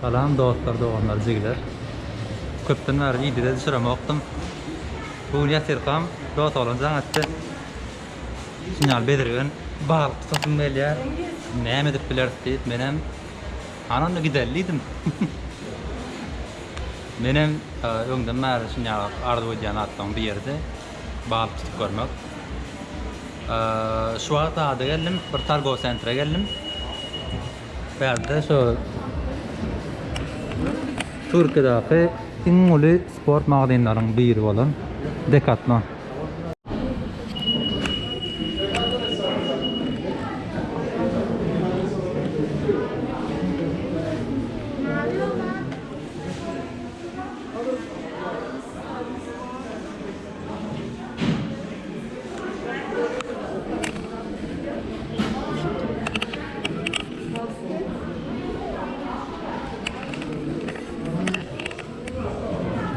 Salam dostlar doganlar jigiler. Köpden bäri wideo düşüremokdym. Bu gün ýatyrkam dost oglan jaň etdi. Şuny bezirgen balyk tutasym gelýär. Näme edip bileris diýip menem Hany onda gideli diýdim. Menem öňden bäri şuny ýaly arzuw edýän zatlaryň biridi. Balyk tutup görmek. Şu wagt ada geldim, bir targow sentre geldim. Bärde şu Türkiýedäki iň uly sport magazinleriň biri bolan Decathlon.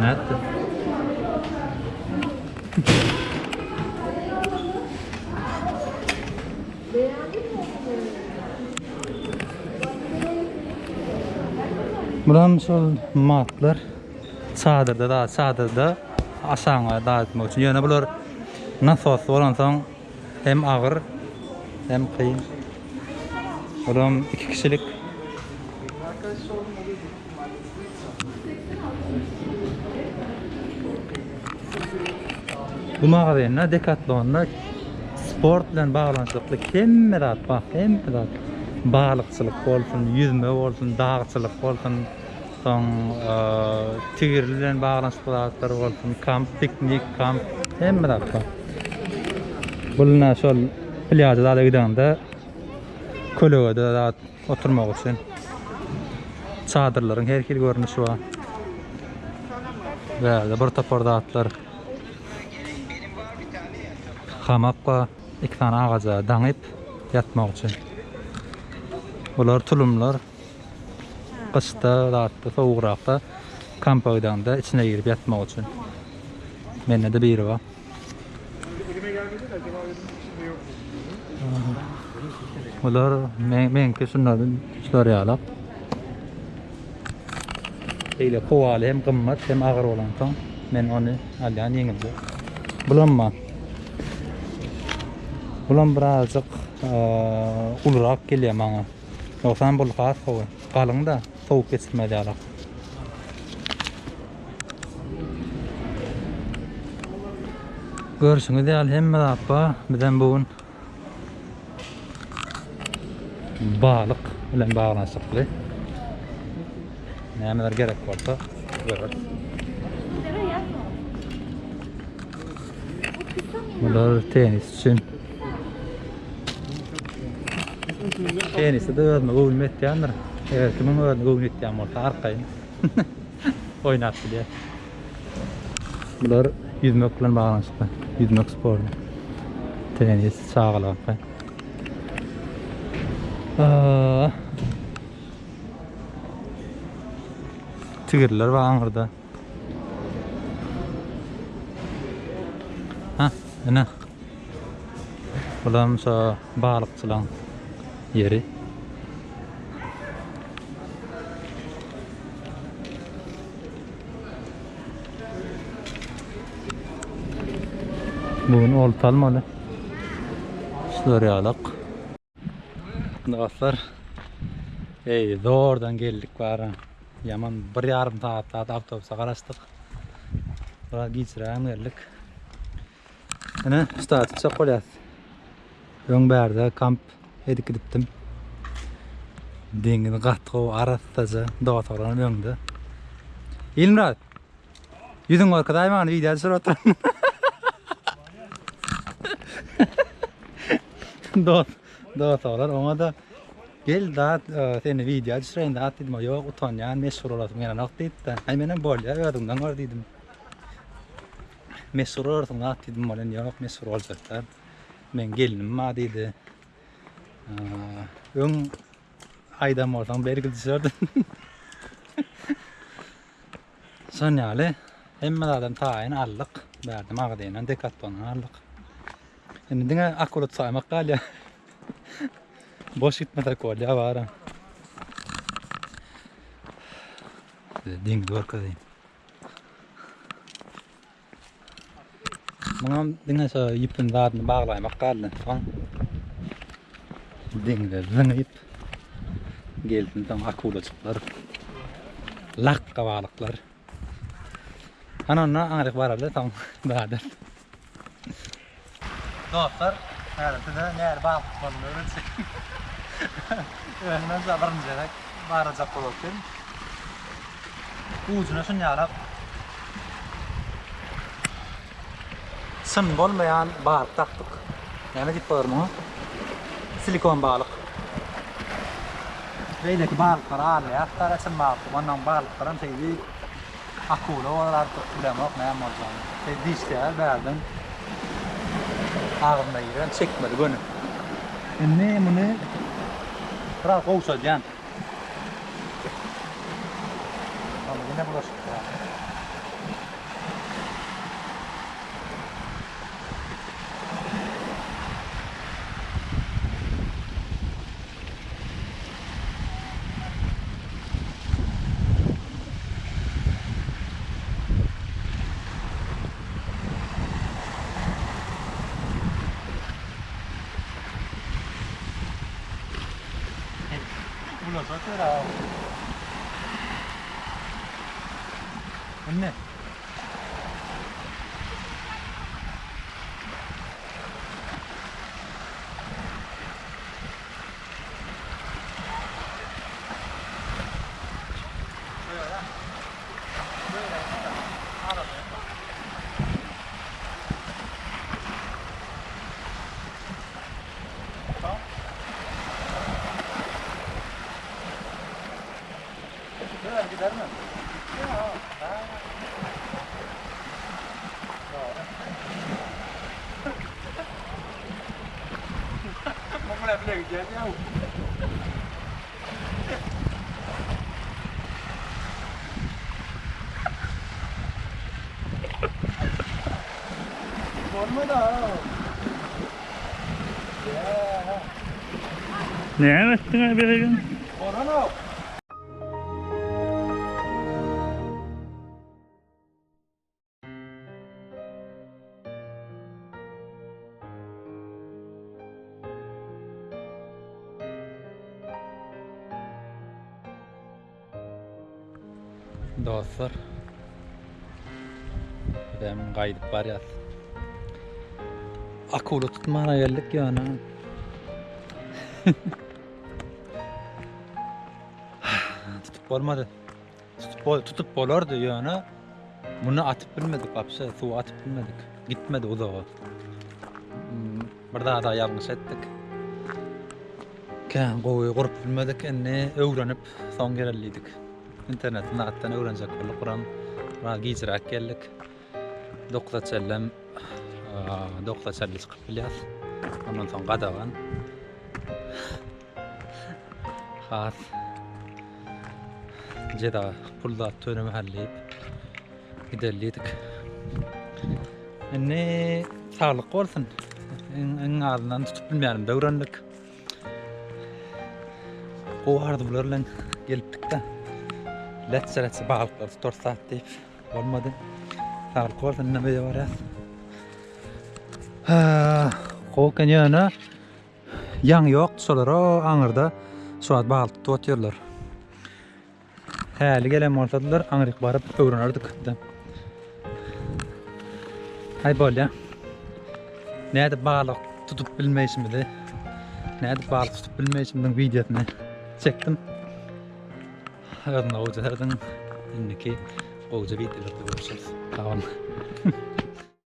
Nätdi? Bulam şol matlar. Çadyrda da çadyrda aşagyňa da etmek üçin. Ýöne bular nasosly bolansoň hem agyr hem kyn. Bulam iki kişilik. Bu magazinde Decathlonda sport bilen baglanyşykly hemme zat bar, hemme zat. Balykçylyk bolsun, ýüzme bolsun, dagçylyk bolsun, soň tigirli bilen baglanyşykly zatlar bolsun, kamp, piknik, kamp, hemme zat bar. Bu ine şol plýaža zada gideňde kölegede zat oturmak üçin çadyrlaryň her hili görnüşi bar. Bärde bir topar zatlar. Hamak bar. Iki sany agaja daňyp ýatmak üçin. Bular tulumlar. Gyşda zatda sowugrakda kampa gidende içine girip ýatmak üçin. Mende-de biri bar. Bular meňki şunlar şular ýalak. Beýle howaly hem gymmat hem agyr bolansoň men ony alýan ýeňiljek. Bulam bar. Bulam birazjyk ulurak gelýär maňa. Ýogsam bul has gowy. Galyň-da, sowuk geçirmez ýalak. Görşüňiz ýaly hemme zat bar. Bizem bu gün balyk bilen baglanyşykly nämeler gerek bolsa göreris. Bular tenis üçin. Tenisi de özüme göwnüm ýetýändir. Eger kimiň özüne göwni ýetýän bolsa arkaýyn oýnap bilýär. Bular ýüzmek bilen baglanyşykly. Ýüzmek sporty. Tenis çagalaryňky. Tigirler bar aňyrda. Ha, ine. Bulam şo balykçylaň ýeri. Bu gün olta almaly. Şular ýalak. Dostlar, eý, zordan geldik bara. Ýaman bir ýarym sagat zat awtobusa garaşdyk. Biraz giçrägem geldik. Ine, şuta tutjak bolýas. Öň bärde kamp edip gidipdim. Deňiz gaty gowy, arassaja, dostlarym öňde. Ilmyrat, ýüzüňi görkezaý maňa, wideo düşürip oturan. Dost, dostlar oňa-da gel zat, seni wideo düşüreýin zat diýdim. Ýok, utanýan, meşhur bolasym gelenok diýipdi. Aý menem bolýar, özüňden gör diýdim. Meşhur bolarsyň zat diýdim, ol indi ýok, meşhur boljak däl. Meň gelnim bar diýdi. Öň aýdan bolsaň belki düşerdim. Şon ýaly hemme zadam taýyn aldyk. Bärde magazyndan, Decathlondan aldyk. Indi diňe akula tutaýmak galýar. Boş gitmesek bolýar bara. Size deňizi görkezeyim. Muňam diňe şo ýüpüň zadyny baglaýmak galdy. Soň deňize zyňyp gelsin soň akulajyklar, lakga balyklar. Hany onda aňryk baraly soň birader. Dostlar, häzir size nähili balyk tutmalydygyny öwretjek. Özümem şo birinji gezek barajak bolup otyryn. Ujuna şuny ýalak çyn bolmaýan balyk dakdyk. Näme diýip bolar muňa? Silikon balyk. Beýleki balyklar alýar, gara çyn balyk. Ondan balyklaram şeýdip akula bolar artyk bilemok näme boljagyny. Şeý dişleýär bärden. Agzyna giren çekmeli göni. Indi muny biraz gowşadýan. Onda ýene bulaşyk bar. Bulaşa töre. Indi. Döner gider mi? Muňa bile gidýär ýa. Bolmady ha. Näme etdiň-aý beregin? Bolanok. Dostlar, bizem gaýdyp barýas. Akula tutmana geldik ýöne. Tutup bolmady. Tutup, bol, tutup bolardy ýöne muny atyp bilmedik wapşe suwa atyp bilmedik. Gitmedi uzaga. Hmm, bir zada ýalňyş etdik. Kän gowy gurup bilmedik. Indi öwrenip soň geleli diýdik. Internetden zatdan öwrenjek bolduk. Buram biraz gijräk geldik. 9-a çenlem 9-a çenli çykyp bilýäs. Ondan soň gadagan. Has jeza pul zat tölemeli diýip gideli diýdik. Indi saglyk bolsun. Iň azyndan tutup bilmeýänimizi öwrendik. Gowy arzuwlar bilen gelipdik-de. Lätçe-lätçe balyklar tutarys zat diýip bolmady. Saglyk bolsun, indi öýe barýas. Gowy eken ýöne Ýaňy ýokdy şolar o aňyrda şu wagt balyk tutup otyrlar. Häli gelen bolsadylar aňryk baryp öwrenerdik. Haý bolýa. Nädip balyk tutup bilmeýşimizi, nädip balyk tutup bilmeýşimiziň wideosyny çekdim. Özüňe gowja serediň. Indiki gowja wideolarda görüşeris. Sag boluň.